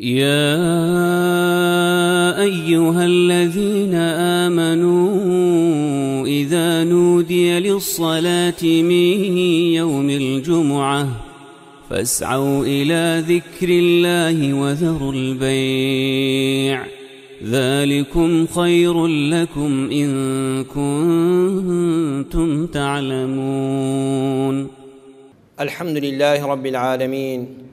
يا أيها الذين آمنوا إذا نودي للصلاة من يوم الجمعة فاسعوا إلى ذكر الله وذروا البيع ذلكم خير لكم إن كنتم تعلمون. الحمد لله رب العالمين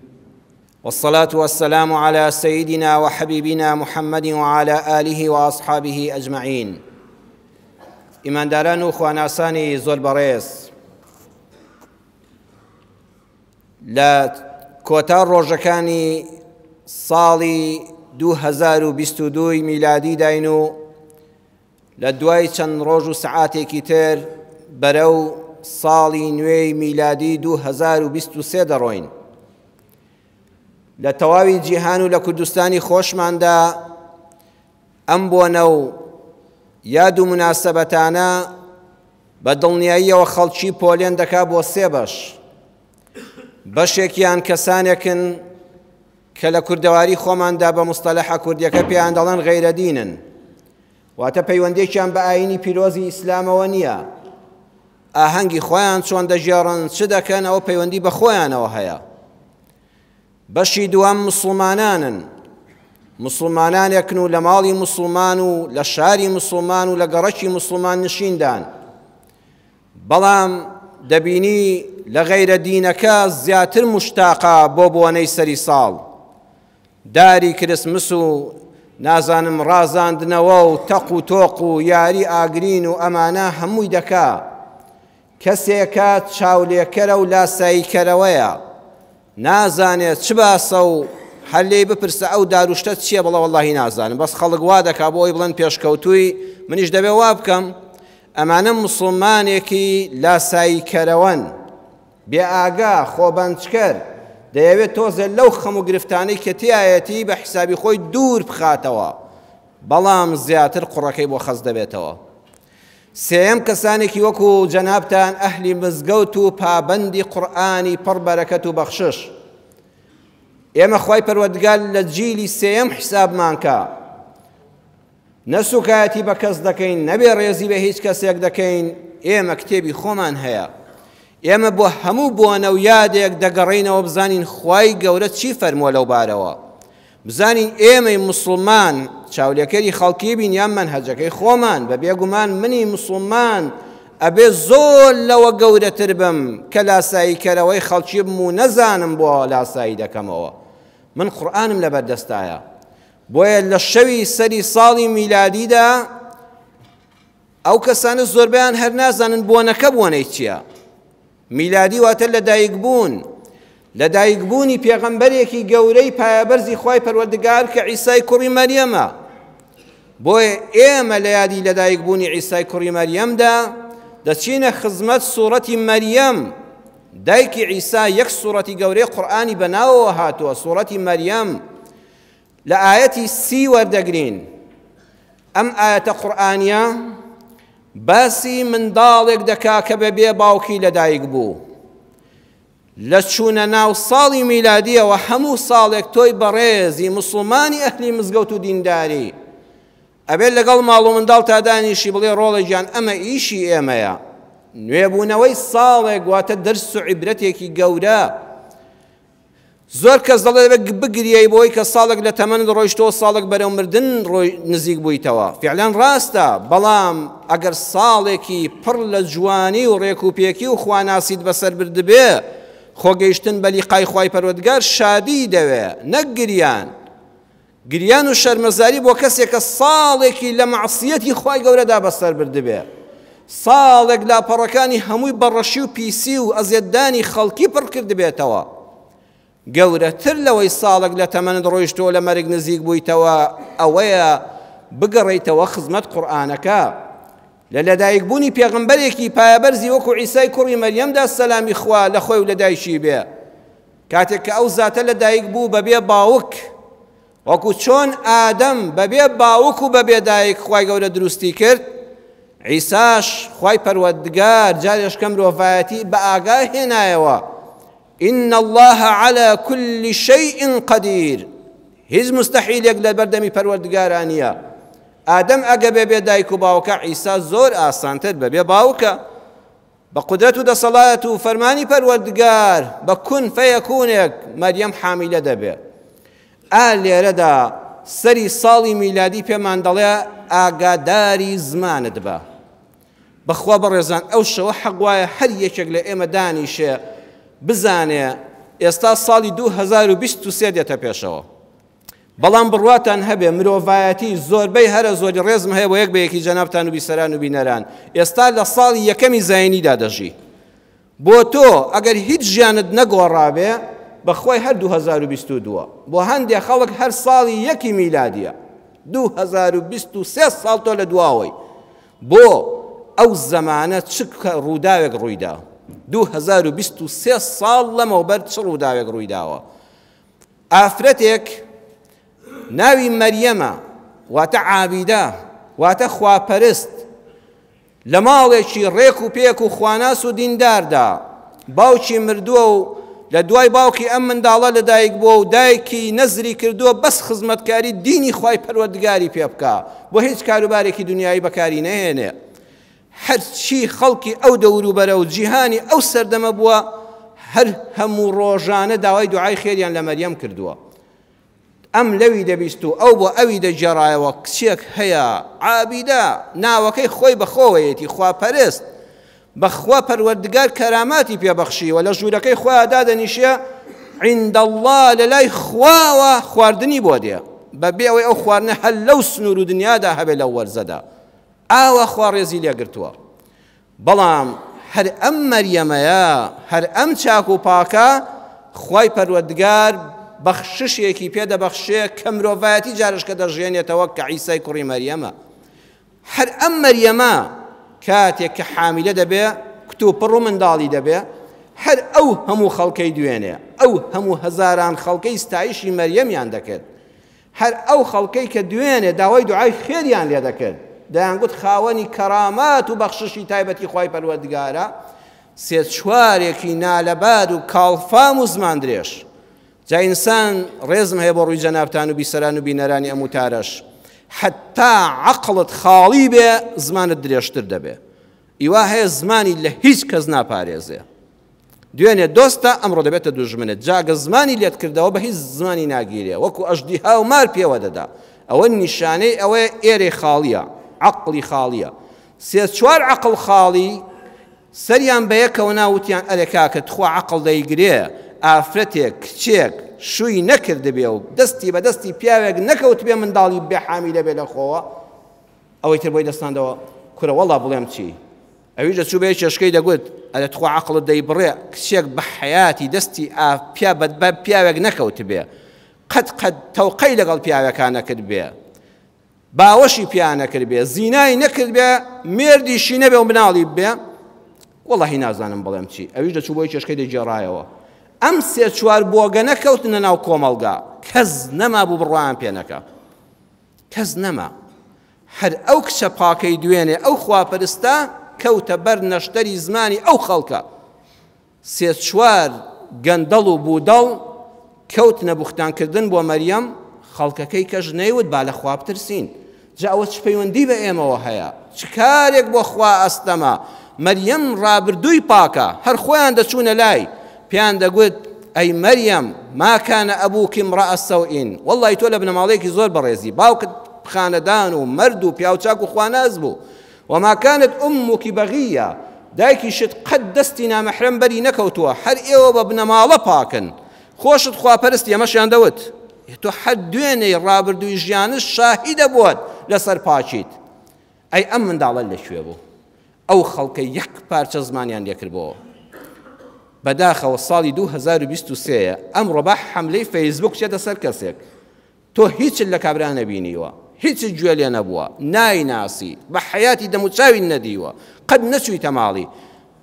والصلاة والسلام على سيدنا وحبيبنا محمد وعلى آله وأصحابه أجمعين. ئیمانداران و خواناسانی زۆر بەڕێز، لە کۆتا ڕۆژەکانی ساڵی 2022 میلادی داین و لە دوای چەند ڕۆژ و سەعاتێکی تر بەرەو ساڵی نوێی میلادی 2023 دەڕۆین. لە تەواوی جیهان و لە کوردستانی خۆشماندا ئەم بۆنە و یاد و موناسەبەتانە بە دڵنیاییەوە خەڵکی پۆلێن دەکا بۆ سێ بەش. بەشێکیان کەسانێکن کە لە کوردەواری خۆماندا بە مستەلەحە کوردیەکە پێیان دەڵێن غەیرەدینن، واتە پەیوەندێکیان بە ئایینی پیرۆزی ئیسلامەوە نییە، ئاهەنگی خۆیان چۆن دەگێڕن چ دەکەن ئەوە پەیوەندی بە خۆیانەوە هەیە. بەشی دووەم مسوڵمانانن، مسوڵمانانێکن و لە ماڵی مسوڵمان و لە شاری مسوڵمان و لە گەڕەکی مسوڵمان نشیندان، بەڵام دەبینی لە غەیرە دینەکە زیاتر مشتاقە بۆ بۆنەی سەری ساڵ، داری کرسمس و نازانم ڕازاندنەوە و تەق و تۆق و یاری ئاگرین و ئەمانە هەمووی دەکا. کەسێکە چاولێکەرە و لاساییکەرەوەیە، نازانێ چ باسە و هەر لێی بپرسە ئەو داروشتە چییە بڵێ وەڵاهی نازانم، بەس خەڵک وا دەکا بۆ ئەوەی بڵێن پێشکەوتووی، منیش دەبێ وا بکەم. ئەمانە موسڵمانێکی لاساییکەرەوەن، بێ ئاگا، خۆبەنجکەر، دەیەوێت تۆزێ لەو خەم و گرفتانەی کە تیایەتی بە حیسابی خۆی دوور بخاتەوە، بەڵام زیاتر قوڕەکەی بۆ خەست دەبێتەوە. سێیەم کەسانێکی وەکو جەنابتان ئەهلی مزگەوت و پابەندی قورئانی پڕ بەرەکەت و بەخشش. ئێمە خوای پەروەردگار لە جیلی سێیەم حیسابمان کە نە سوکایەتی بە کەس دەکەین، نە بێ ڕێزی بە هیچ کەسێک دەکەین، ئێمە کتێبی خۆمان هەیە. ئێمە بۆ هەموو بۆنە و یادێک دەگەڕێینەوە بزانین خوای گەورە چی فەرمووە لەو بارەوە. بزانین ئێمەی موسڵمان چاولێکەری خەڵکی بین یان مەنهەجەکەی خۆمان. بە بێگومان منی موسڵمان ئەبێ زۆر لەوە گەورەتر بم کە لاساییکەرەوەی خەڵکی بم و نەزانم بۆ لاسایی دەکەمەوە. من قورئانم لەبەردەستایە. بۆیە لە شەوی سەری ساڵی میلادیدا ئەو کەسانە زۆربەیان هەر نازانن بۆنەکە بۆنەی چییە. میلادی واتە لەدایکبوون، لەدایکبوونی پێغەمبەرێکی گەورەی پایەبەرزی خوای پەروەردگار کە عیسای کوڕی مەریەمە. بۆیە ئێمە لە یادی لەدایکبوونی عیسای کوڕی مەریەمدا دەچینە خزمەت سوڕەتی مەریەم. دایکی عیسا یەک سوڕەتی گەورەی قورئانی بەناوەوە هاتووە، سوڕەتی مەریەم. لە ئایەتی سی وەردەگرین. ئەم ئایەتە قورئانیە باسی منداڵێک دەکا کە بە بێ باوکی لەدایک بوو. لە چوونە ناو ساڵی میلادیەوە هەموو ساڵێک تۆی بەڕێزی موسڵمانی ئەهلی مزگەوت و دینداری ئەبێت لەگەڵ ماڵ و منداڵ تا دانیشی بڵێ ڕۆڵە گیان ئەمە ئیشی ئێمەیە. نوێبوونەوەی ساڵێک واتە دەرس و عیبرەتێکی گەورە. زۆر کەس دەڵێ دەبێت بگریەی بۆی کە ساڵێک لە تەمەنت ڕۆیشتەوە ساڵێک بەرەو مردن نزیک بوویتەوە. فعلەن ڕاستە، بەڵام ئەگەر ساڵێکی پڕ لە جوانی و ڕێک و پێکی و خواناسیت بەسەر بردبێ، خۆگەیشتن بە لیقای خوای پەروەردگار شادیی دەوێ نەک گریان. گریان و شەرمەزاری بۆ کەسێک کە ساڵێکی لە مەعسیەتی خوای گەورەدا بەسەر بردبێ، ساڵێک لاپەڕەکانی هەمووی بە ڕەشی و پیسی و ئەزیەتدانی خەڵکی پڕ کردبێتەوە، گەورەتر لەوەی ساڵێک لە تەمەنت ڕۆیشتووە لە مەرگ نزیک بوویتەوە ئەوەیە بگەڕێیتەوە خزمەت قورئانەکە. لە لەدایکبوونی پێغەمبەرێکی پایەبەرزی وەکو عیسای کوڕی مەریەمدا سەلامی خوا لە خۆی و لە دایکی بێ، کاتێک کە ئەو زاتە لەدایک بوو بەبێ باوک، وەکو چۆن ئادەم بەبێ باوک و بەبێ دایک خوای گەورە دروستی کرد، عیساش خوای پەروەردگار جارێشکە مرۆڤایەتی بە ئاگا هێنایەوە، إن الله على كل شيء قدیر. هیچ مستەحیلێک لە بەردەمی پەروەردگارا نییە. ئادەم ئەگە بێ بێ دایک و باوکە عیسا زۆر ئاسانتر بەبێ باوکە. بە قودرەت و دەسەڵات و فەرمانی پەروەردگار بە کون فەیەکونێک مەریەم حامیلە دەبێ. ئا لێرەدا سەری ساڵی میلادی پێمان دەڵێ ئاگاداری زمانت بە. بەخوا بەڕێزان ئەو شەوە حەق وایە هەر یەکێک لە ئێمە دانیشێ بزانێ ئێستا ساڵی 2023 دێتە پێشەوە. بەڵام بڕواتان هەبێ مرۆڤایەتی زۆربەی هەرە زۆری ڕێزم هەیە بۆ یەک بە یەکی جەنابتان و بیسەران و بینەران ئێستا لە ساڵی یەکەمی زایینیدا دەژی. بۆ تۆ ئەگەر هیچ ژیانت نەگۆڕابێ بەخوای هەر 2022 بۆ هەندێ خەڵک هەر ساڵی یەکی میلادیە 2023 ساڵ تۆ لە دواوەی بۆ ئەو زەمانە چ ڕووداوێک ڕوویدا 2023 ساڵ لەمەوبەر چ ڕووداوێک ڕوویداوە ئافرەتێک ناوی مەریەمە واتە عابیدە واتە خواپەرست لە ماڵێکی ڕێک و پێک و خواناس و دینداردا باوکی مردووە و لە دوای باوکی ئەم منداڵە لەدایک بووە و دایکی نەزری کردووە بەس خزمەتکاری دینی خوای پەروەردگاری پێ بکا بۆ هیچ کاروبارێکی دنیایی بەکاری نەهێنێ هەرچی خەڵکی ئەو دەوروبەرە و جیهانی ئەو سەردەمە بووە هەر هەموو ڕۆژانە داوای دوعای خێریان لە مەریەم کردووە ئەم لەوی دەبیست و ئەو بۆ ئەوی دەگێڕایەوە، کچێک هەیە عابیدە، ناوەکەی خۆی بە خۆوەیەتی، خواپەرست، بە خوا پەروەردگار کەراماتی پێ بەخشیوە، لە ژوورەکەی خۆیا دادەنیشێ، عند اللە لە لای خواوە خواردنی بۆ دێ، بە بێ ئەوەی ئەو خواردنە هەر لەو سنوور و دنیادا هەبێ لەو وەرزەدا. ئاوا خوا ڕێزی لێ گرتووە. بەڵام هەر ئەم مەریەمەیە، هەر ئەم چاک و پاکە، خوای پەروەردگار بەخششێکی پێ دەبەخشێ کە مرۆڤایەتی جارشکە دەژیێنێتەوە کە عیسای کوڕی مەریەمە. هەر ئەم مەریەمە کاتێک کە حامیلە دەبێ، کتوپڕ و منداڵی دەبێ، هەر ئەو هەموو خەڵکەی دوێنێ، ئەو هەموو هەزاران خەڵکەی ستایشی مەریەمیان دەکرد، هەر ئەو خەڵکەی کە دوێنێ داوای دوعای خێریان لێ دەکرد، دەیانگوت خاوەنی کەرامات و بەخششی تایبەتی خوای پەروەردگارە، سێ چوارێکی نالەبار و کاڵفام و زمان درێژ. جا ئینسان ڕێزم هەیە بۆ ڕووی جەنابتان و بیسەران و بینەرانی ئەم وتارەش، حەتتا عەقڵت خاڵی بێ زمانت درێژتر دەبێ. ئیوا هەیە زمانی لە هیچ کەس ناپارێزێ. دوێنێ دۆستە ئەمڕۆ دەبێتە دوژمنت جا گە زمانی لێت کردەوە بە هیچ زمانی ناگیرێ وەکو ئەژدیها و مار پێوە دەدا ئەوە نیشانەی ئەوەیە ئێرەی خاڵیە عەقڵی خاڵیە سێ چوار عەقڵ خاڵی سەریان بە یەکەوە نا وتیان ئەرێ کاکە تخوا عەقڵ دەیگرێ ئافرەتێک کچێک شووی نەکردبێ و دەستی بە دەستی پیاوێک نەکەوتبێ منداڵی بێ حامیلە بێ لە خۆوە ئەوەی تر بۆی دەستاندەوە کورە وەڵا بڵێم چی ئەویش دەچوو بە یەکێشکەی دەگوت، ئەرێ تخوا عەقڵت دەیبڕێ کچێک بە حەیاتی دەستی ئا پیا بە بە پیاوێک نەکەوتبێ، قەت قەت تەوقەی لەگەڵ پیاوێکا نەکردبێ، باوەشی پیا نەکردبێ، زینای نەکردبێ، مێردیشی نەبێ و مناڵی ببێ؟ وەڵاهی نازانم بڵێم چی. ئەویش دەچوو بۆ یەکێشکەی دەگێڕایەوە. ئەم سێ چوار بۆگەنە کەوتنە ناو کۆمەڵگا، کەس نەمابوو بڕوایان پێ نەکا. کەس نەما. هەر ئەو کچە پاکەی دوێنێ ئەو خواپەرستە کەوتە بەر نەشتەری زمانی ئەو خەڵکە. سێ چوار گەندەڵ و بودەڵ کەوتنە بوختان کردن بۆ مەریەم، خەڵکەکەی کەش نەیوت با لە خوا بترسین. جا ئەوە چ پەیوەندی بە ئێمەوە هەیە؟ چ کارێک بۆ خوا ئەستەمە؟ مەریەم ڕابردووی پاکە، هەر خۆیان دەچوونە لای، پێیان دەگوت، ئەی مەریەم، ما کان ابوک امرا سوء، وەڵڵاهی تۆ لە بنەماڵەیەکی زۆر بەڕێزی، باوکت خانەدان و مەرد و پیاوچاک و خواناس بوو، وما کانت امک بغیا، دایکیشت قەت دەستی نامەحرەم بەری نەکەوتووە، هەر ئێوە بە بنەماڵە پاکن، خۆشت خواپەرستی، ئەمەشیان دەوت، تۆ هەر دوێنێی ڕابردووی ژیانت شاهیدە بۆت لەسەر پاکیت. ئەی ئەم منداڵە لە کوێ بوو؟ ئەو خەڵکە یەک پارچە زمانیان لێکردبۆوە. بەداخەوە ساڵی 2023 یە ئەمڕۆ با حەملەی فەیسبوک بچێتە سەر کەسێک تۆ هیچت لە کابرا نەبینیوە هیچت گوێ لێ نەبووە نایناسی بە حەیاتی دەموچاوی نەدیوە قەت نەچوویتە ماڵی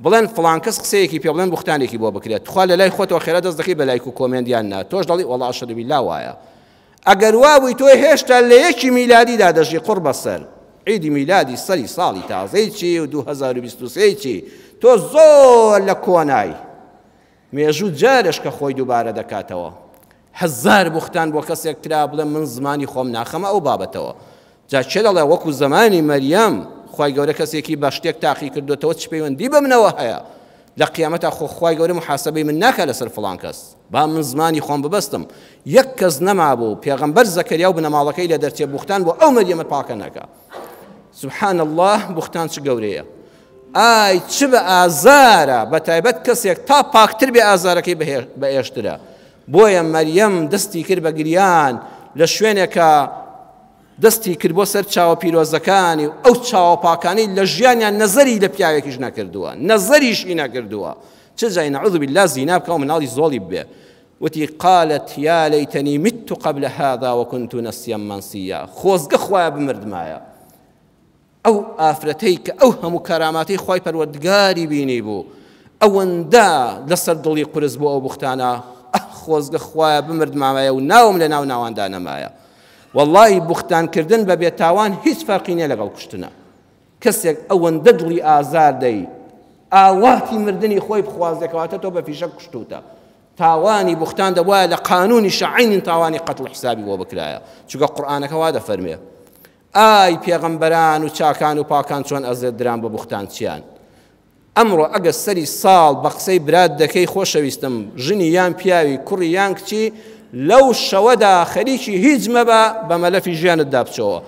بڵێن فڵان کەس قسەیەکی پێ بڵێن بوختانێکی بۆ بکرێت تخوا لە لای خۆتەوە خێرا دەست دەکەی بە لایک و کۆمێنت یان نا تۆش دەڵی وەڵا ئەشهەدو بیللا وایە ئەگەر وابووی تۆ هێشتا لە یەکی میلادیدا دەژی قوڕ بەسەر عیدی میلادی سەری ساڵی تازەی چی و 2023 چی تۆ زۆر لە کۆنای مێژوو جارێش کە خۆی دووبارە دەکاتەوە. هەزار بوختان بۆ کەسێک کرا بڵێ من زمانی خۆم ناخەمە ئەو بابەتەوە. جا کێ دەڵێ وەکو زەمانی مەریەم خوای گەورە کەسێکی بە شتێک تاقی کردۆتەوە چ پەیوەندی بە منەوە هەیە لە قیامەتا خۆ خوای گەورە محاسبەی من ناکا لەسەر فڵان کەس با من زمانی خۆم ببەستم یەک کەس نەمابوو پێغەمبەر زەکەریا و بنەماڵەکەی لە دەرچێ بوختان بۆ ئەو مەریەمە پاکە نەکا سبحان الله بوختان چ گەورەیە ئای چ بە ئازارە بە تایبەت کەسێک تا پاکتر بێ ئازارەکەی بە ئێشترە بۆیە مەریەم دەستی کرد بە گریان لە شوێنێکە دەستی کرد بۆ سەر چاوە پیرۆزەکانی و ئەو چاوە پاکانەی لە ژیانیان نەزەری لە پیاوێکیش نەکردووە نەزەریشی نەکردووە چ جای نعوذ بالله زینا بکە و مناڵی زۆڵی ببێ وتی قالت یا لیتنی مت قبل هذا وكنت نسیا منسیا خۆزگە خوایە بمردمایە ئەو ئافرەتەی کە ئەو هەموو کەراماتەی خوای پەروەردگاری بینی بوو ئەوەندە لەسەر دڵی قورس بوو ئەو بوختانە ئەه خۆزگە خوایە بمردمایە و ناوم لە ناو ناواندا نەمایە وەڵی بوختانکردن بە بێتاوان هیچ فەرقی نییە لەگەڵ کوشتنە کەسێک ئەوەندە دڵی ئازار دەی ئاواتی مردنی خۆی بخوازێ کەواتە تۆ بە فیشەک کوشتوتە تاوانی بوختان دەبوایە لە قانونی شەعینین تاوانی قەتڵ حسابی بۆ بکرایە چونکە قورئانەکە وا دەفەرمێ ئای پێغەمبەران و چاکان و پاکان چۆن ئەزێت دران بە بوختانچیان ئەمڕۆ ئەگەر سەری ساڵ بە قسەی برات دەکەی خۆشەویستم ژنی یان پیاوی کوڕی یان کچی لەو شەوەدا خەریکی هیچ مەبە بە مەلەفی ژیانتدا بچەوە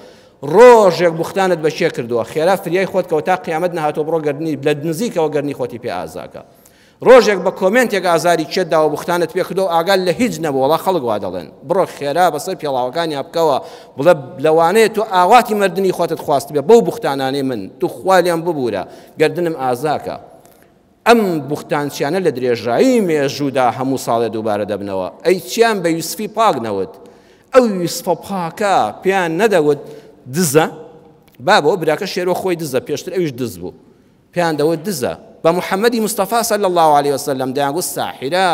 ڕۆژێک بوختانت بە کێ کردووە خێرا فریای خۆت کەوە تا قیامەت نەهاتووە بڕۆ گەردنی لە نزیکەوە گەردنی خۆتی پێ ئازاکە ڕۆژێک بە کۆمێنتێک ئازاری کێت داوە بوختانت پێ کردووە ئاگات لە هیچ نەبوو وەڵا خەڵک وا دەڵێن بڕۆ خێرا بەسەر پێڵاوەکانیا بکەوە بڵێ لەوانەیە تۆ ئاواتی مردنی خۆتت خواستبێ بەو بوختانانەی من تو خوا لێم ببوورە گەردنم ئازاکە ئەم بوختانچیانە لە درێژایی مێژوودا هەموو ساڵێ دووبارە دەبنەوە ئەی چیان بە یوسفی پاک نەوت ئەو یوسفە پاکە پێیان نەدەوت دزە بابەوە براکە شێرۆ خۆی دزە پێشتر ئەویش دز بوو پێیان دەوت دزە، بە محمدی مستەفا صلی اللە علیە وسلم دەیانگوت ساحرە،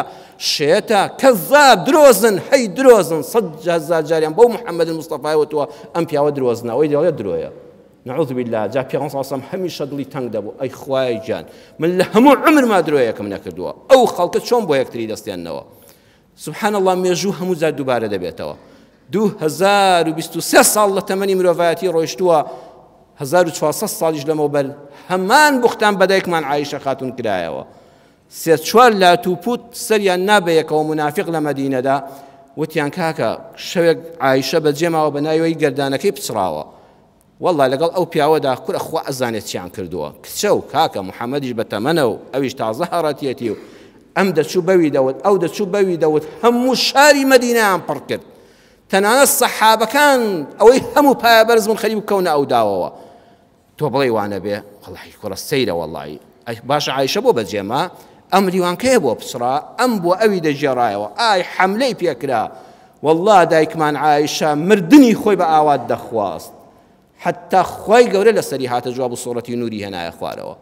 شێتە، کەزاب، درۆزن، هەی درۆزن، 100,000 جاریان بەو محمد مستەفای وتووە ئەم پیاوە درۆزنە، ئەوەی دەڵێت درۆیە. نعوذ بالله جا پێغەمبەر صلی اللە علیه وسلم هەمیشە دڵی تەنگ دەبوو ئەی خوایە گیان من لە هەموو عومرما درۆیەکم نەکردووە ئەو خەڵکە چۆن بۆ یەکتری دەستێننەوە سبحان اللە مێژوو هەموو جار دووبارە دەبێتەوە 2023 ساڵ لە تەمەنی مرۆڤایەتی ڕۆیشتووە 1400 ساڵیش لەمەوبەر هەمان بوختان بە دایکمان عایشە خاتون کرایەوە سێ چوار لات و پوت سەریان نابەیەکەوە منافق لە مەدینەدا وتیان کاکە شەوێک عایشە بەجێماوە بە ناوی گردانەکەی پچڕاوە وەڵا لەگەڵ ئەو پیاوەدا کورە خوا ئەزانێت چیان کردووە کچە و کاکە محەمەدیش بە تەمەنە و ئەویش تازە هەڕەتیەتی و ئەم دەچوو بەوی دەوت ئەو دەچوو بەوی دەوت هەموو شاری مەدینەیان پڕ کرد تەنانەت سەحابەکان ئەوەی هەموو پایە بەرز بوون خەریک بکەونە ئەو داوەوە تۆ بڵێ وانە بێ وەڵی کوڕە سەیرە وەڵی باشە عایشە بۆ بەجێما ئەم لیوانکەیە بۆ پچڕا ئەم بۆ ئەوی دەگێڕایەوە ئای حەملەی پێکرا واللە دایکمان عائشە مردنی خۆی بە ئاوات دەخواست حتا خوای گەورە لەسەری هاتە جواب و سوڕەتی نوری هێنایە خوارەوە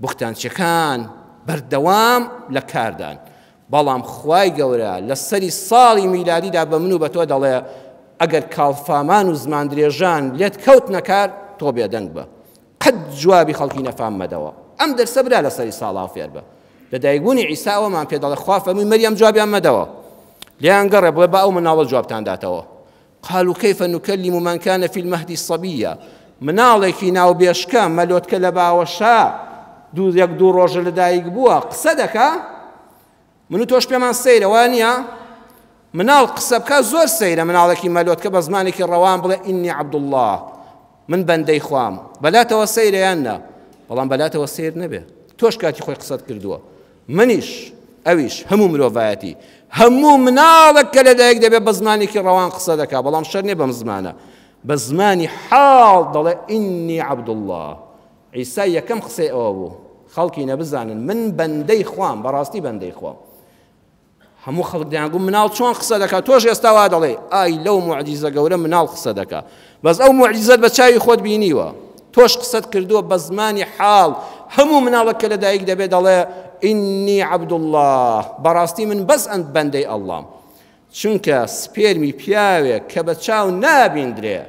بوختانچیەکان بەردەوام لە کاردان بەڵام خوای گەورە لە سەری ساڵی میلادیدا بە من و بە تۆ دەڵێ ئەگەر کاڵفامان و زمان درێژان لێت کەوت نەکار تۆ بێدەنگ بە قەت جوابی خەڵکی نەفام مەدەوە ئەم دەرسە برا لە سەری ساڵا فێر بە لە دایکبوونی عیسا ئەوەمان پێ دەڵێ خوا فەرمووی مەریەم جوابیان مەدەوە لێیان گەڕێ بڵێ با ئەو مناڵە جوابتان داتەوە قالوا كيف نكلم من كان في المهد صبيا مناڵێکی ناو بێشکە مەلۆتکە لە باوەشا دوو یەک دوو ڕۆژە لەدایک بووە قسە دەکا من و تۆش پێمان سەیرە وا نییە مناڵ قسە بکە زۆر سەیرە مناڵێکی مەلۆتکە بە زمانێکی ڕەوان بڵێ ئینی عەبدوڵڵا من بەندەی خوام بەلاتەوە سەیرە یان نا بەڵام بەلاتەوە سەیر نەبێ تۆش کاتی خۆی قسەت کردووە منیش ئەویش هەموو مرۆڤایەتی هەموو مناڵێک کە لەدایک دەبێت بە زمانێکی ڕەوان قسە دەکا بەڵام شەر نییە بەم زمانە بە زمانی حاڵ دەڵێ ئینی عەبدوڵڵا عیسا یەکەم قسەی ئەوە بوو خەڵکی نەبزانن من بەندەی خوام بەڕاستی بەندەی خوام هەموو خەڵک دەیانگوت مناڵ چۆن قسە دەکات تۆش ئێستا وا دەڵێ ئای لەو معجیزە گەورە مناڵ قسە دەکا بەس ئەو معجیزەت بە چاوی خۆت بینیوە تۆش قسەت کردووە بە زمانی حاڵ هەموو مناڵێک کە لەدایک دەبێت دەڵێ ئینی عەبدوڵڵا بەڕاستی من بەس ئەند بەندەی ئەڵڵام چونکە سپێرمی پیاوێک کە بە چاو نابیندرێ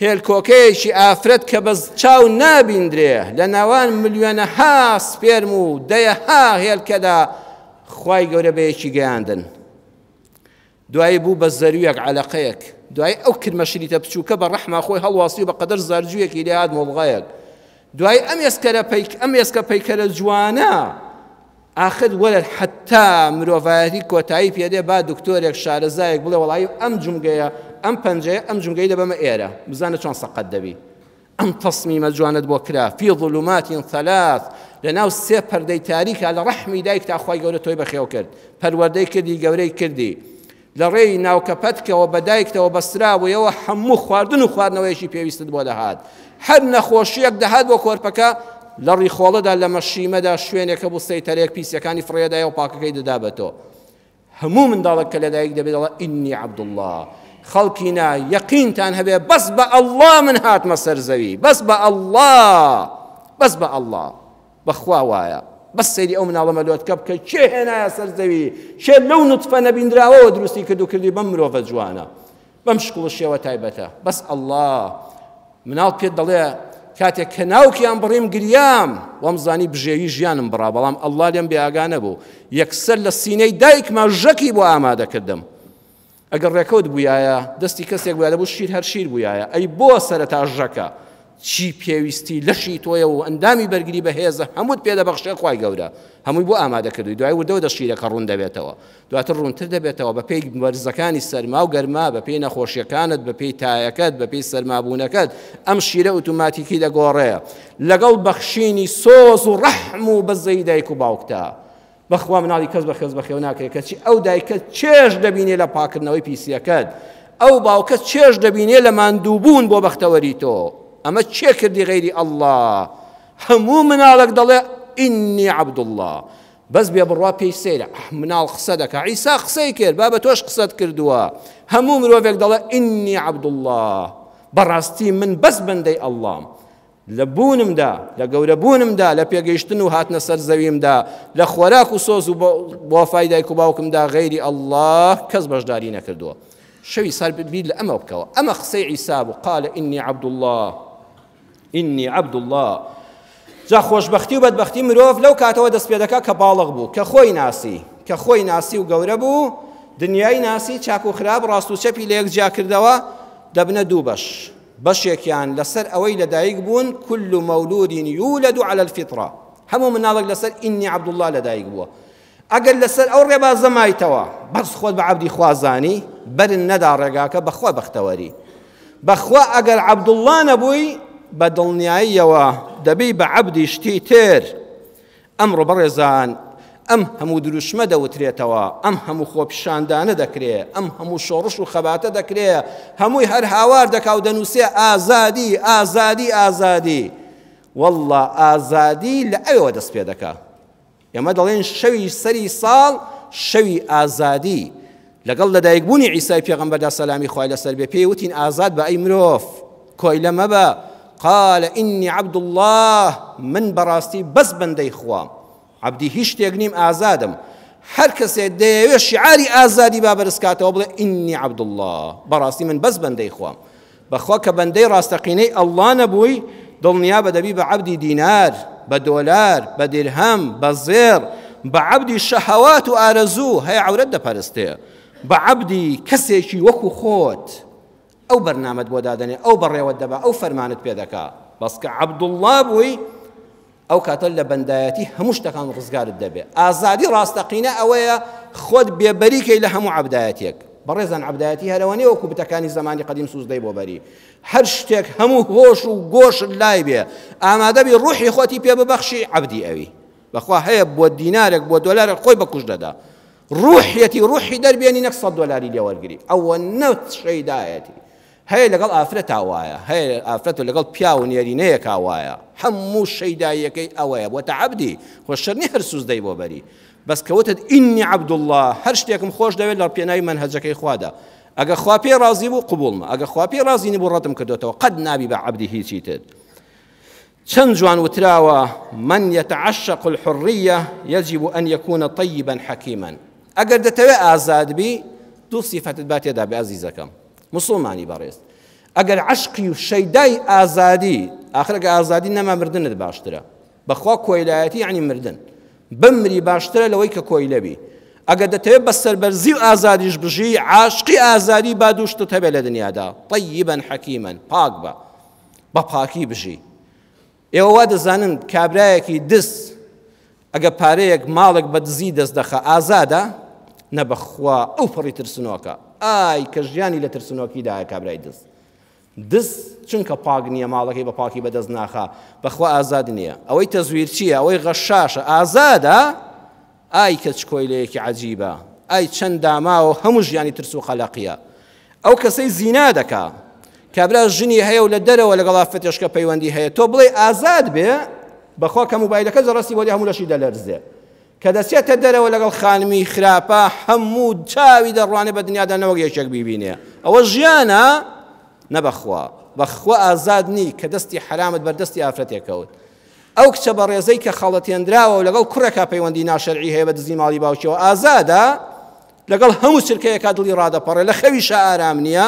هێلکۆکەیەکی ئافرەت کە بە چاو نابیندرێ لە ناوان ملیۆنەها سپێرم و دەیەها هێلکەدا خوای گەورە بە یەکی گەیاندن. دوایی بوو بە زەرویەک، عەلەقەیەک، دوایی ئەو کرمە شریتە بچووکە بە ڕەحما خۆی هەڵواسی و بە قەدەر زارجوویەکی لێ هات مۆڵغایەک. دوایی ئەم ئێسکەرە پەیک ئەم ئێسکە پەیکەرە جوانە ئاخر وەرە حەتا مرۆڤایەتی کۆتایی پێدێ با دکتۆرێک شارەزایەک بڵێ وەڵایی ئەم جومگەیە ئەم پەنجەیە ئەم جومگەی دەبەمە ئێرە بزانە چۆن سەقەت دەبی. ئەم تەسمیمە جوانەت بۆ کرا فی ظلمات ثلاث لەناو سێ پەردەی تاریکا لە ڕەحمی دایکتا خوای گەورە تۆی بەخێو کرد پەروەردەی کردی گەورەی کردی لە ڕێی ناوکە پەتکەوە بە دایکتەوە بەسترابوویەوە هەموو خواردن و خواردنەوەیەکی پێویستت بۆ دەهات هەر نەخۆشیەک دەهات بۆ کۆرپەکە لە ڕیخۆڵەدا لە مەشیمەدا شوێنێکە بوو سەیتەرێک پیسەکانی فڕێدایە و پاکەکەی دەدا بە تۆ هەموو منداڵێک کە لەدایک دەبێت دەڵێ ئینی عەبدوڵڵا خەڵکینە یەقینتان هەبێ بەس بە ئەڵڵا من هاتمە سەر زەوی بەس بە ئەڵڵا بەس بە ئەڵڵا بەخوا وایە بەس سەیری ئەو مناڵە مەلۆتکە بکە کێ هێنایە سەر زەوی کێ لەو نوتفە نەبیندراوەوە دروستی کرد و کردی بەم مرۆڤە جوانە بەم شکڵ و شێوە تایبەتە بەس ئەڵڵا مناڵ پێت دەڵێ کاتێک کە ناوکیان بڕیم گریام وامزانی بژێوی ژیانم بڕا بەڵام ئەڵڵا لێم بێئاگا نەبوو یەکسەر لە سینەی دایکما ژەکی بۆ ئامادەکردم ئەگەر ڕێکەوت بوویایە دەستی کەسێک بووە دەبوو شیر هەر شیر بوویایە ئەی بۆ سەرەتا ژەکە چی پێویستی لەشی تۆیە و ئەندامی بەرگری بەهێزە هەمووت پێ دەبەخشێ خوای گەورە هەمووی بۆ ئامادە کردووی دوای وردەوە دە شیرەکە ڕوون دەبێتەوە دواتر ڕوونتر دەبێتەوە بەپێی وەرزەکانی سەرما و گەرما بەپێی نەخۆشیەکانت بەپێی تایەکەت بەپێی سەرمابوونەکەت ئەم شیرە ئوتوماتیکی دەگۆڕێ لەگەڵ بەخشینی سۆز و ڕەحم و بەزەی دایک و باوکتا بەخوا مناڵی کەس بە خێز بەخێو ناکرێت کەچی ئەو دایکە چێژ دەبینێ لە پاکردنەوەی پیسیەکەت ئەو باوکە چێژ دەبینێ لە ماندووبوون بۆ بەختەوەری تۆ ئەمە چێ کردی غەیری ئەڵڵا هەموو مناڵێک دەڵێ ئینی عەبدوڵڵا بەس بێ بڕوا پێی سەیرە ئەح مناڵ قسە دەکا عیسا قسەی کرد بابە تۆش قسەت کردووە هەموو مرۆڤێک دەڵێ ئینی عەبدوڵڵا بەڕاستی من بەس بەندەی ئەڵڵام لە بوونمدا لە گەورە بوونمدا لە پێگەیشتن و هاتنە سەر زەویمدا لە خۆراک و سۆز و وەفای دایک و باوکمدا غەیری ئەڵڵا کەس بەشداری نەکردووە شەوی سەر بیر لە ئەمە بکەوە ئەمە قسەی عیسا بوو قال ئینی عەبدوڵڵا ئینی عەبدوڵڵا جا خۆشبەختی و بەدبەختی مرۆڤ لەو کاتەوە دەست پێ دەکا کە باڵغ بوو کە خۆی ناسی کە خۆی ناسی و گەورە بوو دنیای ناسی چاک و خراپ ڕاست و چەپی لە یەک جیا کردەوە دەبنە دوو بەش بەشێکیان لەسەر ئەوەی لەدایک بوون كل مولود يولد على الفطرة هەموو مناڵێک لەسەر ئینی عەبدوڵڵا لەدایک بووە ئەگەر لەسەر ئەو ڕێبازە مایتەوە بەس خۆت بە عەبدی خوا زانی بەرن نەدا ڕێگاکە بەخوا بەختەوەری بەخوا ئەگەر عەبدوڵڵا نەبووی بە دڵنیاییەوە دەبی بە عەبدی شتی تر ئەمڕۆ بەڕێزان ئەم هەموو دروشمە دەوترێتەوە ئەم هەموو خۆپیشاندانە دەکرێ ئەم هەموو شۆڕش و خەباتە دەکرێ هەمووی هەر هاوار دەکا و دەنووسێ ئازادی ئازادی ئازادی والله ئازادی لە ئەوێوە دەست پێ دەکا ئێمە دەڵێن شەوی سەری ساڵ شەوی ئازادی لەگەڵ لەدایکبوونی عیسای پێغەمبەردا سەلامی خوای لەسەر بێ پێی وتین ئازاد بە ئەی مرۆڤ کۆیلە مەبە قال إني عبد الله من بەڕاستی بەس بەندەی خوام عەبدی هیچ شتێک نیم ئازادم هەر کەسێ دەیەوێ شعاری ئازادی با بەرزکاتەوە بڵێ ئینی عەبدوڵڵا بەڕاستی من بەس بەندەی خوام بەخوا کە بەندەی ڕاستەقینەی ئەڵڵا نەبووی دڵنیابە دەبی بە عەبدی دینار بە دۆلار بە دیرهەم بە زێڕ بە عەبدی شەهەوات و ئارەزوو هەیە عەورەت دەپەرستێ بە عەبدی کەسێکی وەکو خۆت ئەو بەرنامەت بۆ دادەنێ ئەو بەڕێوەت دەبا ئەو فەرمانت پێ دەکا بەس کە عەبدوڵڵا بووی ئەو کاتە لە بەندایەتی هەموو شتەکان ڕزگارت دەبێ. ئازادی ڕاستەقینە ئەوەیە خۆت بێبەری کەی لە هەموو عەبدایەتیەک. بەڕێزان عەبدایەتی هەر ئەوە نیە وەکو بتەکانی زەمانی قەدیم سوزدەی بۆ بەری. هەر شتێک هەموو هۆش و گۆشت لای بێ ئامادەبی ڕوحی خۆتی پێ ببەخشی عەبدی ئەوی. بەخوا هەیە بۆ دینارێک بۆ دۆلارێک خۆی بەکوش دەدا. ڕوحیەتی ڕوحی دەربێنی نەک سەد دۆلاری لێ وەرگری. ئەوە نە شەیدایەتی. هەیە لەگەڵ ئافرەتا وایە هەیە ئافرەت و لەگەڵ پیاو و نێرینەیەکا وایە هەموو شەیداییەکەی ئەوەیە بۆتە عەبدی خۆ شەر نیە هەر سوزدەی بۆ بەری بەس کە وتت ئینی عەبدوڵڵا هەر شتێکم خۆش دەوێت لە پێناوی مەنهەجەکەی خوادا ئەگە خوا پێی ڕازی بوو قبوڵمە ئەگە خوا پێی ڕازی نەبوو ڕەتم کردوێتەوە قەت نابی بە عەبدی هیچی تر چەند جوان وتراوە من يتعشق الحرية يجب أن يكون طيبا حكيما ئەگەر دەتەوێت ئازاد بی دوو سیفەتت با تێدا بێ ئازیزەکەم مسوڵمانی بەڕێز ئەگەر عەشقی و شەیدای ئازادی ئاخر ئەگەر ئازادی نەما مردنت باشترە بەخوا کۆیلایەتی یعنی مردن بمری باشترە لەوەی کە کۆیلە بی. ئەگەر دەتەوێت بە سەربەرزی و ئازادیش بژی، عاشقی ئازادی با دوو شتت هەبێت لە دنیادا، طیبا حکیما، پاک بە، بە پاکی بژی. ئێوە وا دەزانن کابرایەکی دز ئەگە پارەیەک ماڵێک بە دزی دەست دەخا ئازادە؟ نە بەخوا ئەو پەڕی ترسنۆکە، ئای کە ژیانی لە ترسنۆکیدایە کابرای دز. دز چونکە پاک نییە ماڵەکەی بە پاکی بەدەست ناخا بەخوا ئازاد نییە ئەوەی تەزویرچییە ئەوەی غەشاشە ئازادە ئای کە چ کۆیلەیەکی عەجیبە ئای چەند داماوە هەموو ژیانی ترس و قەلەقیە ئەو کەسەی زینا دەکا کابرا ژنی هەیە و لە دەرەوە لەگەڵ ئافرەتێشکە پەیوەندی هەیە تۆ بڵێ ئازاد بێ بەخوا کە موبایلەکە جەڕەسی بۆ هەموو لەشی دەلەرزێ کە دەچێتە دەرەوە لەگەڵ خانمی خراپە هەموو چاوی دەڕوانێ بە دنیادا نەوەک یەکێک بیبینێ ئەوە ژیانە نەبەخوا بەخوا ئازاد نی کە دەستی حرامت بەردەستی ئافرەتێک کەوت ئەو کچە بەڕێزەی کە خەڵەتێنراوە و لەگەڵ کوڕێکا پەیوەندی ناشەرعی هەیە بە دزی ماڵی باوکیەوە ئازادە لەگەڵ هەموو چرکەیەکا دڵی ڕادەپەڕێ لە خەویشا ئارام نییە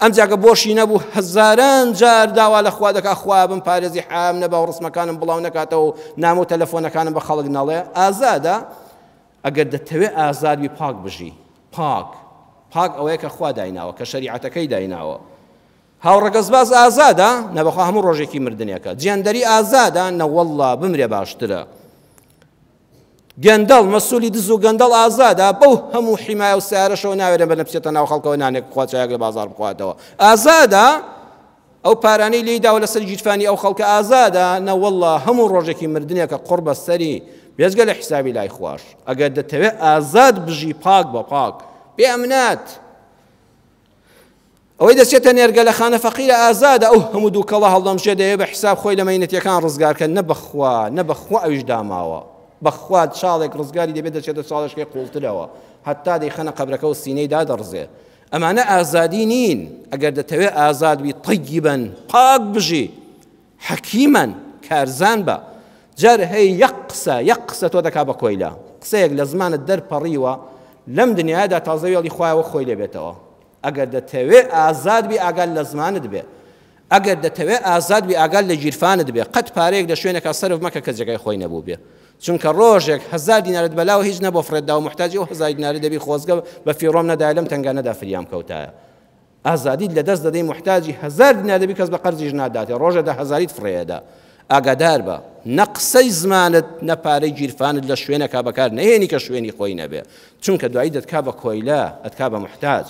ئەمجا گە بۆشی نەبوو هەزاران جار داوا لە خوا دەکا خوایە بم پارێزی حام نەبا و ڕسمەکانم بڵاو نەکاتەوە و نامە و تەلەفۆنەکانم بە خەڵک نەڵێ ئازادە ئەگەر دەتەوێ ئازاد بی پاک بژی پاک پاک ئەوەیە کە خوا دایناوە کە شەریعەتەکەی دایناوە هاوڕەگەزباز ئازادە نەبەخوا هەموو ڕۆژێکی مردنێکە جێندەری ئازادە نەوەڵڵا بمرێ باشترە گەندەڵ، مەسولی دز و گەندەڵ ئازادە، بەو هەموو حیمایە و سەیارەشەوە ناوێرێ بەنە بچێتە ناو خەڵکەوە نانێک بخوا چایەک لە بازاڕ بخواتەوە. ئازادە، ئەو پارانەی لێی داوە لەسەر گیرفانی ئەو خەڵکە ئازادە، نەوەڵڵا هەموو ڕۆژێکی مردنێکە قوڕ بە سەری، بێجگە لە حیسابی لای خواش. ئەگەر دەتەوێ ئازاد بژی پاک بە پاک، بێ ئەمنات. ئەوەی دەچێتە نێرگەلەخانە فەقیرە ئازادە ئەو هەموو دووکەڵە هەڵدەمژێ دەیەوێ بە حیساب خۆی لە مەینەتیەکان ڕزگار کە نە بەخوا نە بەخوا ئەویش داماوە بەخوا چاڵێک ڕزگاری دەبێت دەچێتە چاڵێشکەی قوڵترەوە هەتا دەیخەنە قەبرەکە و سینەی دادەڕزێ ئەمانە ئازادی نین ئەگەر دەتەوێ ئازاد بی طیبا پاک بژی حەکیما کارزان بە جار هەیە یەک قسە یەک قسە تۆ دەکا بە کۆیلە قسەیەک لە زمانت دەرپەڕیوە لەم دنیادا تازە وێڵی خوایەوە خۆی لێ بێتەوە ئەگەر دەتەوێ ئازاد بی ئاگات لە زمانت بێ ئەگەر دەتەوێ ئازاد بی ئاگات لە گیرفانت بێ قەت پارەیەک لە شوێنێکا سەرف مەکە کە جێگای خۆی نەبوو بێ چونکە ڕۆژێک هەزار دینارت بەلاوە هیچ نەبۆ فڕێت دا و محتاجی ئەو هەزار دینارە دەبی خۆزگە بە فیڕۆم نەدایە لەم تەنگانەدا فریام کەوتایە ئازادیت لەدەست دەدەی موحتاجی هەزار دینار دەبی کەس بە قەرزیش ناداتێ ڕۆژێ دە هەزاریت فڕێیەدا ئاگادار بە نە قسەی زمانت نە پارەی گیرفانت لە شوێنەکە بەکار نەهێنی کە شوێنی خۆی نەبێ چونکە دوایی دەتکا بە کۆیلە ئەتکا بە موحتاج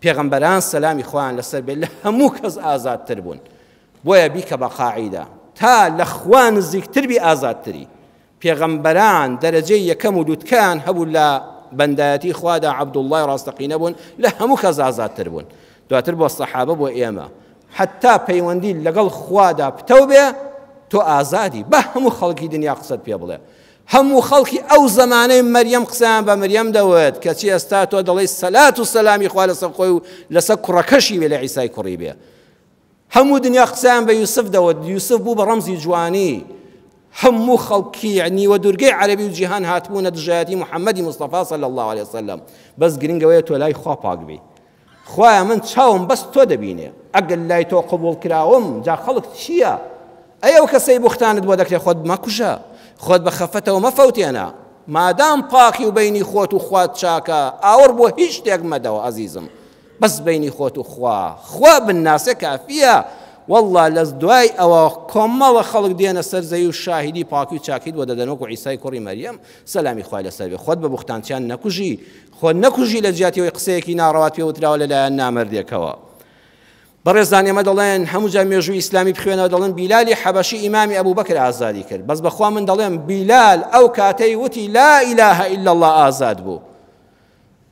پێغەمبەران سەلامی خۆیان لەسەر بێت لە هەموو کەس ئازادتر بوون بۆیە بیکە بە قاعیدە تا لە خوا نزیکتر بی ئازادتری پێغەمبەران دەرەجەی یەکەم و لوتکەیان هەبوو لە بەندایەتی خوادا عەبدوڵڵای ڕاستەقینە بوون لە هەموو کەس ئازادتر بوون دواتر بۆ سەحابە بۆ ئێمە حتا پەیوەندی لەگەڵ خوادا پتەو بێ تۆ ئازادی بە هەموو خەڵکی دنیا قسەت پێ بڵێ هەموو خەڵکی ئەو زەمانەی مەریەم قسەیان بە مریەم دەوت کەچی ئێستا تۆ دەڵێی سەلات و سەلامی خوا لەسەر خۆی و لەسەر کوڕەکەشی بێ لە عیسای کوڕی بێ هەموو دنیا قسەیان بە یوسف دەوت، یوسف بوو بە ڕەمزی جوانی، هەموو خەڵکی نیوە دوورگەی عەرەبی و جیهان هاتبوونە دژایەتی محەممەدی مستەفا صلی اللە علیه وسلم، بەس گرنگ ئەوەیە تۆ لای خوا پاک بی، خوایە من چاوم بەس تۆ دەبینێ، ئەگەر لای تۆ قبوڵ کراوم جا خەڵک چییە؟ ئەی ئەو کەسەی بوختانت بۆ دەکرێ خۆت مەکوژە، خۆت بە خەفەتەوە مەفەوتێنە، مادام پاکی و بەینی خۆت و خوات چاکە ئاوڕ بۆ هیچ شتێک مەدەوە ئەزیزم. بەس بەینی خۆت و خوا خوا بناسێ کافیە واللە لەس دوای ئەوە کۆمەڵە خەڵک دێنە سەر زەوی و شاهیدی پاکی و چاکیت بۆ دەدەن وەکو عیسای کوڕی مەریەم سەلامی خوای لەسەر بێ خۆت بە بوختانچیان نەکوژی خۆت نەکوژی لە جیاتی ئەوەی قسەیەکی ناڕەوات پێ وتراوە لەلایەن نامەردێکەوە بەڕێزان ئێمە دەڵێن هەموو جار مێژووی ئیسلامی بخوێنەوە دەڵێن بیلالی حەبەشی ئیمامی ئەبوبەکر ئازادی کرد بەس بەخوا من دەڵێم بیلال ئەو کاتەی وتی لا إله إلا الله ئازاد بوو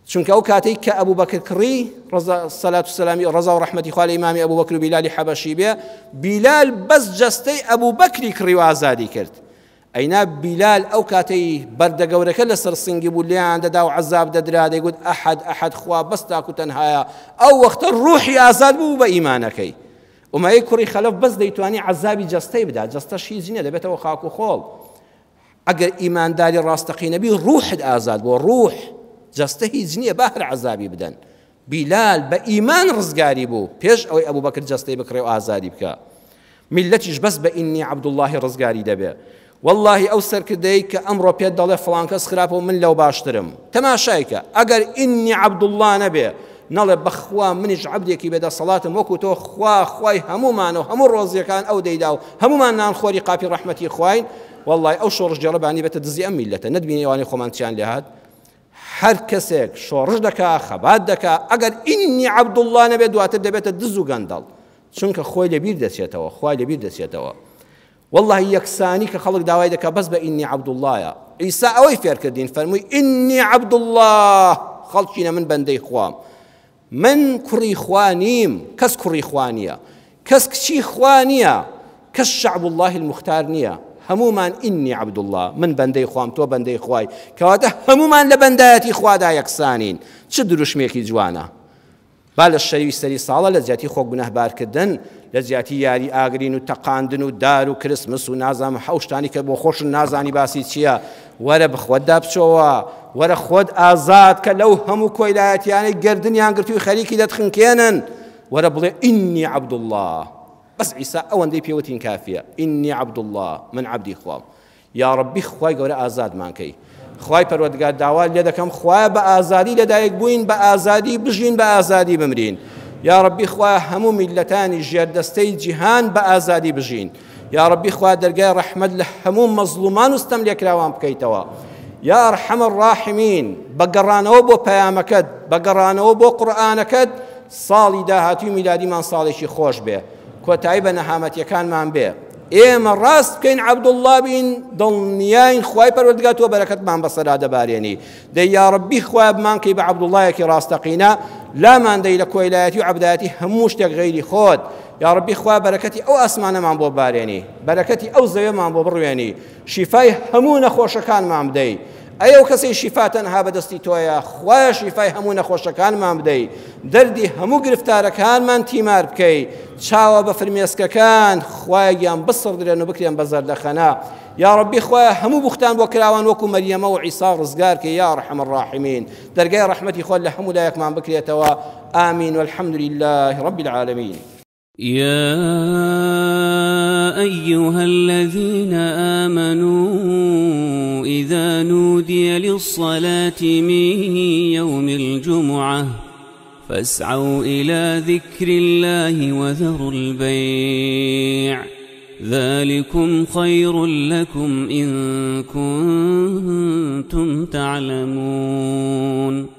چونکە ئەو کاتەی کە ئەبوبەکر کڕی ڕەزا سەلات و سەلامی ڕەزا و ڕەحمەتی خوا لە ئیمامی ئەبوبەکر و بیلالی حەبەشی بێ بیلال بەس جەستەی ئەبوبەکری کڕی و ئازادی کرد ئەینا بیلال ئەو کاتەی بەردە گەورەکە لەسەر سنگی بوو لێیان دەدا و عەزاب دەدرا دەیگوت ئەحەد ئەحەد خوا بەس تاک و تەنهایە ئەو وەختە ڕوحی ئازاد بوو بە ئیمانەکەی ئومەیەی کوڕی خەلەف بەس دەیتوانی عەزابی جەستەی بدا جەستەش هیچ نییە دەبێتەوە خاک و خۆڵ ئەگەر ئیمانداری ڕاستەقینە بی ڕوحت ئازاد بووە ڕوح جەستە هیچ نییە با هەر عەزابی بدەن بیلال بە ئیمان ڕزگاری بوو پێش ئەوەی ئەبوبەکر جەستەی بکڕێ و ئازادی بکە میلەتیش بەس بە ئینی عەبدوڵڵاهی ڕزگاری دەبێ. وەڵاهی ئەو سەرکردەی کە ئەمڕۆ پێت دەڵێ فڵان کەس خراپە و من لەو باشترم تەماشای کە ئەگەر ئینی عەبدوڵڵا نەبێ نەڵێ بەخوا منیش عەبدێکی بێدەسەڵاتم وەکو تۆ خوا خوای هەموومان و هەموو ڕۆزیەکان ئەو دەیدا و هەموومان نانخۆری قاپی ڕەحمەتی خواین وەڵڵای ئەو شۆڕشگێڕە بانی بێتە دزی ئەم میللەتە نەتبینی ئەوانەی خۆمان چیان لێهات هەر کەسێک شۆڕش دەکا خەبات دەکا ئەگەر ئینی عەبدوڵڵا نەبێت دواتر دەبێتە دز و گەندەڵ چونکە خۆی لەبیر دەچێتەوە خوای لەبیر دەچێتەوە وەڵاهی یەکسانی کە خەڵک داوای دەکا بەس بە ئینی عەبدوڵڵایە عیسا ئەوەی فێرکردین فەرمووی ئینی عەبدوڵڵا خەڵکینە من بەندەی خوام من کوڕی خوا نیم کەس کوڕی خوا نییە کەس کچی خوا نییە کەس شعب الله المختار نییە هەمومان ئینی عەبدوڵڵا من بەندەی خوام تۆ بەندەی خوای کەواتە هەمومان لە بەندایەتی خوادا یەکسانین چ دروشمێکی جوانە با لە شەوی سەری ساڵە لە جیاتی خۆ گوناهبارکردن، لە جیاتی یاری ئاگرین و تەقاندن و دار و کرسمس و نازانم ئەو شتانی کە بۆ خۆشت نازانی باسی چییە، وەرە بە خۆتدا بچۆوە، وەرە خۆت ئازاد کە لەو هەموو کۆیلایەتیانەی گەردنیان گرتووی خەریکی دەتخنکێنن، وەرە بڵێ ئینی عەبدوڵڵا. بەس عیسا ئەوەندەی پێوتین کافیە، ئینی عەبدوڵڵا، من عەبدی خوام. یاڕەبی خوای گەورە ئازادمان کەی خوای پەروەردگار داوات لێ دەکەم خوایە بە ئازادی لەدایک بووین بە ئازادی بژین بە ئازادی بمرین یاڕەبی خوایە هەموو میللەتانی ژێردەستەی جیهان بە ئازادی بژین یاڕەبی خوا دەرگای ڕەحمەت لە هەموو مەزڵومان و ستەم لێکراوان بکەیتەوە یا ئەرحەم الراحمین بە گەڕانەوە بۆ پەیامەکەت بە گەڕانەوە بۆ قورئانەکەت ساڵی داهاتووی میلادیمان ساڵێکی خۆش بێ کۆتایی بە نەهامەتیەکانمان بێ ئێمە ڕاست بکەین عەبدوڵڵا بین دڵنیاین خوای پەروەردگار تۆ بەرەکەتمان بەسەرا دەبارێنی دەی یاڕەبی خوایە بمانکەی بە عەبدوڵڵایەکی ڕاستەقینە لامان دەی لە کۆیلایەتی و عەبدایەتی هەموو شتێک غەیری خۆت یاڕەبی خوا بەرەکەتی ئەو ئاسمانەمان بۆ بارێنی بەرەکەتی ئەو زەوێمان بۆ بڕوێنی شیفای هەموو نەخۆشەکانمان بدەی ئەی ئەو کەسەی شیفا تەنها بەدەستی تۆیە خوایە شیفای هەموو نەخۆشەکانمان بدەی دەردی هەموو گرفتارەکانمان تیمار بکەی چاوە بە فرمێسکەکان خوایە گیان بسڕدرێن و بکرێن بە زەردەخەنە یا ڕەبی خوایە هەموو بوختان بۆ کراوان وەکو مەریەمە و عیسا ڕزگار کەی یا ڕەحم الراحمین دەرگای ڕەحمەتی خۆت لە هەموو لایەکمان بکرێتەوە آمین والحمد لله رب العالمین. يا أيها الذين آمنوا إذا نودي للصلاة من يوم الجمعة فاسعوا إلى ذكر الله وذروا البيع ذلكم خير لكم إن كنتم تعلمون.